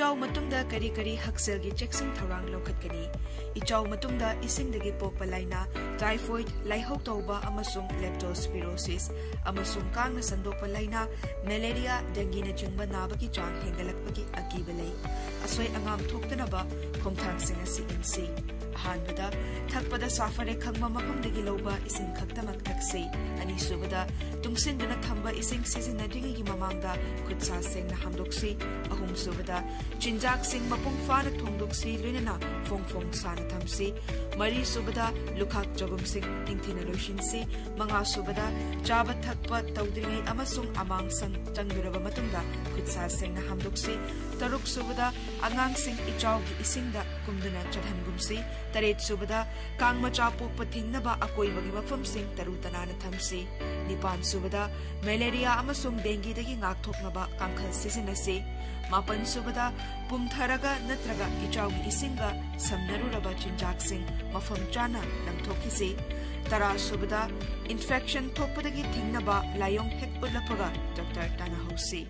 ꯏꯆꯥꯎ ꯃꯇꯨꯡꯗ ꯀꯔꯤ ꯀꯔꯤ ꯍꯛꯁꯦꯜꯒꯤ ꯆꯦꯛꯁꯤꯟ ꯊꯧꯔꯥꯡ ꯂꯧꯈꯠꯀꯅꯤ? ꯏꯆꯥꯎ ꯃꯇꯨꯡꯗ ꯏꯁꯤꯡꯗꯒꯤ ꯄꯣꯛꯄ ꯂꯥꯏꯅꯥ, typhoid, ꯂꯥꯏꯍꯧ ꯇꯧꯕ ꯑꯃꯁꯨꯡ leptospirosis ꯑꯃꯁꯨꯡ ꯀꯥꯡꯅ ꯁꯟꯗꯣꯛꯄ ꯂꯥꯏꯅꯥ, malaria, dengueꯅꯆꯤꯡꯕ ꯅꯥꯕꯒꯤ ꯆꯥꯡ ꯍꯦꯟꯒꯠꯂꯛꯄꯒꯤ ꯑꯀꯤꯕ ꯂꯩ꯫ ꯑꯁꯣꯏ ꯑꯉꯥꯝ ꯊꯣꯛꯇꯅꯕ ꯈꯣꯡꯊꯥꯡꯁꯤꯡ ꯑꯁꯤ ꯏꯟꯁꯤ꯫ ꯑꯍꯥꯟꯕꯗ, ꯊꯛꯄꯗ ꯁꯥꯐꯔꯦ ꯈꯪꯕ ꯃꯐꯝꯗꯒꯤ ꯂꯧꯕ ꯏꯁꯤꯡ ꯈꯛꯇꯃꯛ ꯊꯛꯁꯤ꯫ ꯑꯅꯤꯁꯨꯕꯗ, ꯇꯨꯡꯁꯤꯟꯗꯨꯅ ꯊꯝꯕ ꯏꯁꯤꯡ ꯁꯤꯖꯤꯟꯅꯗ꯭ꯔꯤꯉꯩꯒꯤ ꯃꯃꯥꯡꯗ ꯈꯨꯠ ꯁꯥ ꯁꯦꯡꯅ ꯍꯥꯝꯗꯣꯛꯁꯤ꯫ ꯑꯍꯨꯝꯁꯨꯕꯗ, ꯆꯤꯟꯖꯥꯛꯁꯤꯡ ꯃꯄꯨꯡ ꯐꯥꯅ ꯊꯣꯡꯗꯣꯛꯁꯤ, ꯂꯣꯏꯅꯅ ꯐꯣꯡ ꯐꯣꯡ ꯁꯥꯅ ꯊꯝꯁꯤ꯫ ꯃꯔꯤꯁꯨꯕꯗ, ꯂꯨꯈꯥꯛ ꯆꯒꯨꯝꯁꯤꯡ ꯅꯤꯡꯊꯤꯅ ꯂꯣꯏꯁꯤꯟꯁꯤ꯫ ꯃꯉꯥꯁꯨꯕꯗ, ꯆꯥꯕ ꯊꯛꯄ ꯇꯧꯗ꯭ꯔꯤꯉꯩ ꯑꯃꯁꯨꯡ ꯑꯃꯥꯡ ꯁꯪ ꯆꯪꯂꯨꯔꯕ ꯃꯇꯨꯡꯗ ꯈꯨꯠ ꯁꯥ ꯁꯦꯡꯅ ꯍꯥꯝꯗꯣꯛꯁꯤ꯫ ꯇꯔꯨꯛꯁꯨꯕꯗ, ꯑꯉꯥꯡꯁꯤꯡ ꯏꯆꯥꯎꯒꯤ ꯏꯁꯤꯡꯗ ꯀꯨꯝꯗꯨꯅ ꯆꯠꯍꯟꯒꯨꯝꯁꯤ꯫ ꯇꯔꯦꯠꯁꯨꯕꯗ, ꯀꯥꯡ ꯃꯆꯥ ꯄꯣꯛꯄ ꯊꯤꯡꯅꯕ ꯑꯀꯣꯏꯕꯒꯤ ꯃꯐꯝꯁꯤꯡ ꯇꯔꯨ ꯇꯅꯥꯟꯅ ꯊꯝꯁꯤ꯫ ꯅꯤꯄꯥꯟꯁꯨꯕꯗ, malaria ꯑꯃꯁꯨꯡ dengueꯗꯒꯤ ꯉꯥꯛꯊꯣꯛꯅꯕ ꯀꯥꯡꯈꯜ ꯁꯤꯖꯤꯟꯅꯁꯤ꯫ ꯃꯥꯄꯟꯁꯨꯕꯗ, ꯄꯨꯝꯊꯔꯒ ꯅꯠꯇ꯭ꯔꯒ ꯏꯆꯥꯎꯒꯤ ꯏꯁꯤꯡꯒ ꯁꯝꯅꯔꯨꯔꯕ ꯆꯤꯟꯖꯥꯛꯁꯤꯡ ꯃꯐꯝ ꯆꯥꯅ ꯂꯪꯊꯣꯛꯈꯤꯁꯤ꯫ ꯇꯔꯥꯁꯨꯕꯗ, infection ꯊꯣꯛꯄꯗꯒꯤ ꯊꯤꯡꯅꯕ ꯂꯥꯏꯑꯣꯡ ꯍꯦꯛ ꯎꯠꯂꯛꯄꯒ ꯗꯣꯛꯇꯔ ꯇꯥꯟꯅꯍꯧꯁꯤ꯫